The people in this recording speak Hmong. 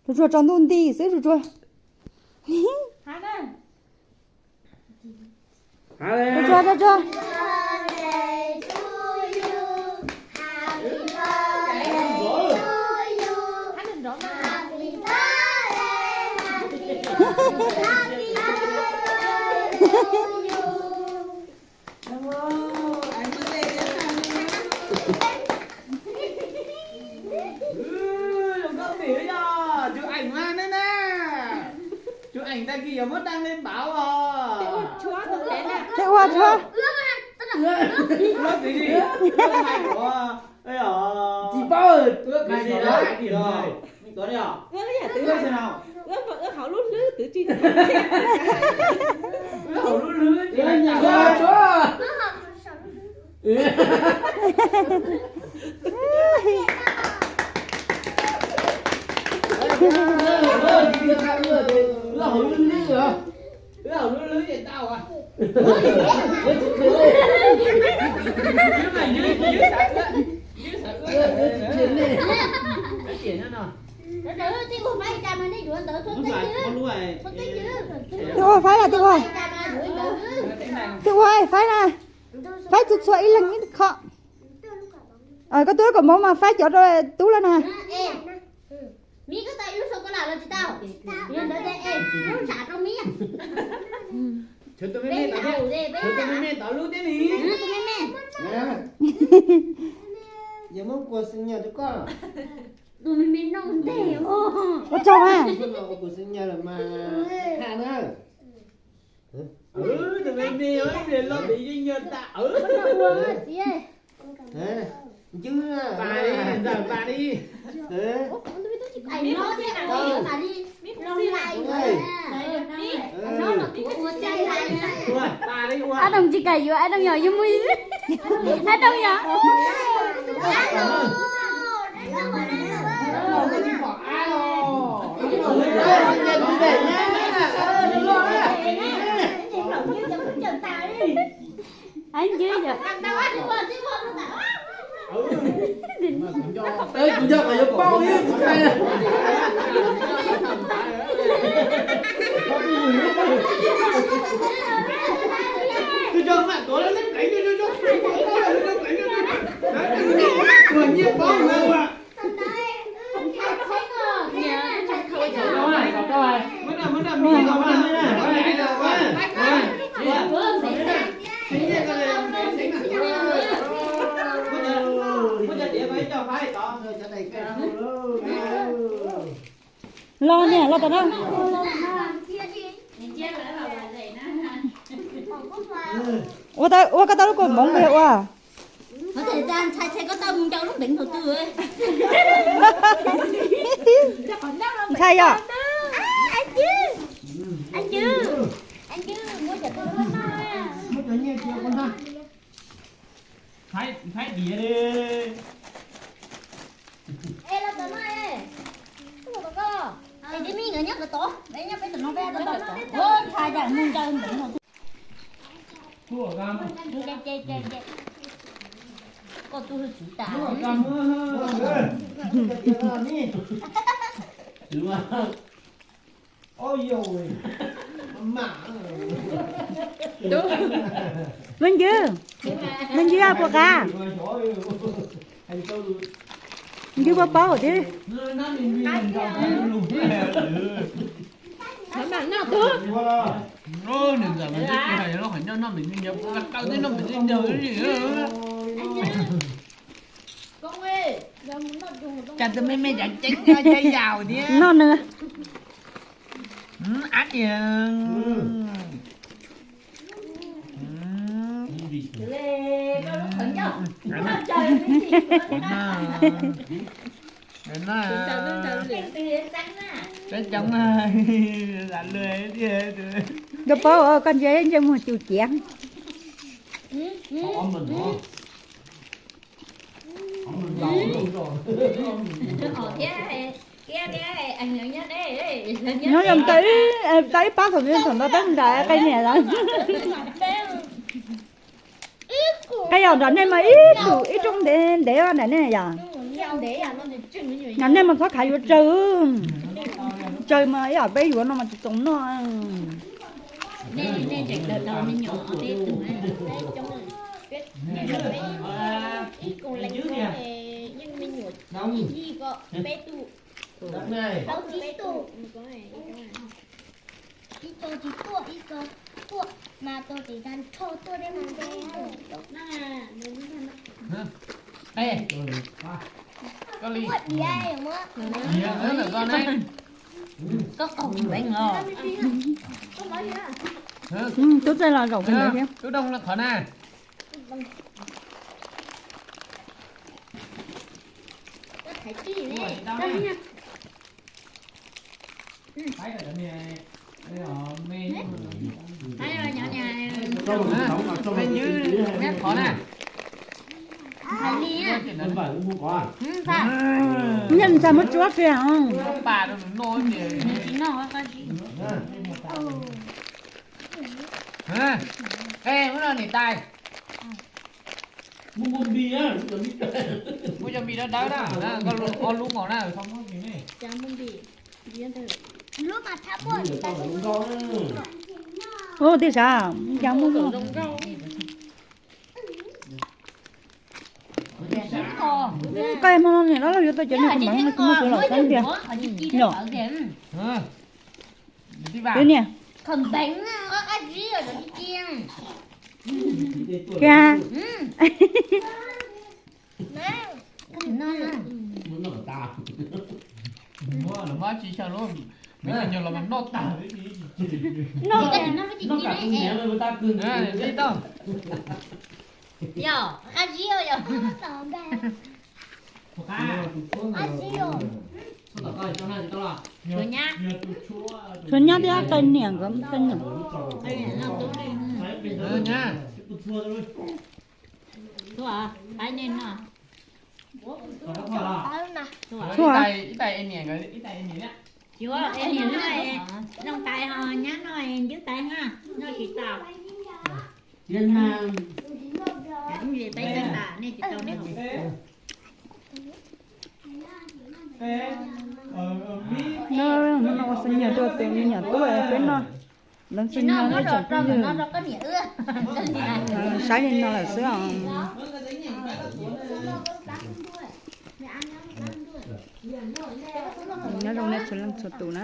Tsuag tsuag tsaus ntuj nti xwb tsuag tsuag. Tsuag tsuag tsuag tsuag. Zoo nkauj tim yog chụp ảnh mà nên nè. Chụp ảnh tại kỳ ở Mốt Đăng lên báo à. Thiab ua thiab. Tsis paub. Ua hauv lub hlwb twv tsis Twb ua faib lawm, twb ua. Twb ua faib na. Faib txhua txhua ib leeg ib qho. Koj twb ua kom mov mas faib cov rau tub lawm na. Ua tsaug ha. Ab Doo tsis kam yuav, Ab Doo yog yus mus. Ab Doo yog. Ab ncwb yog. Kuv nco qhov yuav paub ib txhais. Los niam los tom no. Ua koj tau lub kua moov npog ua. Ntshai yom. Thaib diav li. Koj tub hwj txwv tas. Me ncwb, me ncwb puas qab? Ncwb puas paub thiab? Cas tus me me cov ceeb cov yaus thiab. Noj nws. Ab diav. Coob na, lam lwm tiag. Koj paub koj ntsia ntsej muag cus ciav. Nyob zoo tau ib pab thaum thaum no peb nram qe niam lawm. Qe yog nram nej mas ib tug ib rooj ntev ntev nram nej yom. Nram nej mas txhob khav yuav tsawg. Tsawg mas ib yam peb yuav no mas tsis txaus noj. Nej, nej tseem daws tau me nyuam ob peb tug. Ib koos leej twg yeej me nyuam ib yig ko peb tug, plaub tug peb tug. Ib co tsis tuaj, ib co tuaj, mas tau tsis tag nrho tuaj thiab mas. Ej, koj li. Diav, diav, koj qaug npeev os. Tub txawj los zaum kiag ntawd thiab. Tub Doog qhov na. Neb ntxhais muab tsuab kiag. Muab cov npis dawb dawb na, koj ua lub nkaus na. Ub, tij sav, cas muaj muaj. Koj hmo no niam loj loj yuav tau cov niag khav npeev no, kuv muab cov los qab tiag. Yom. Peb niam. Kiag. Noj tag. Yog qab zib yog. Tshuav nyab thiab qe niam nkawd qe niam. Txhua. Zoo tais ho nyab no ncwb tais na, noj tsis tau. Peb, no ua xav nyiam rau tus me nyuam tub peb noj. Lawv tsis nyiam, lawv tseem pheej yws. Saib li no lawm xwb os. Nyob zoo nej txhua leej txhua tus na.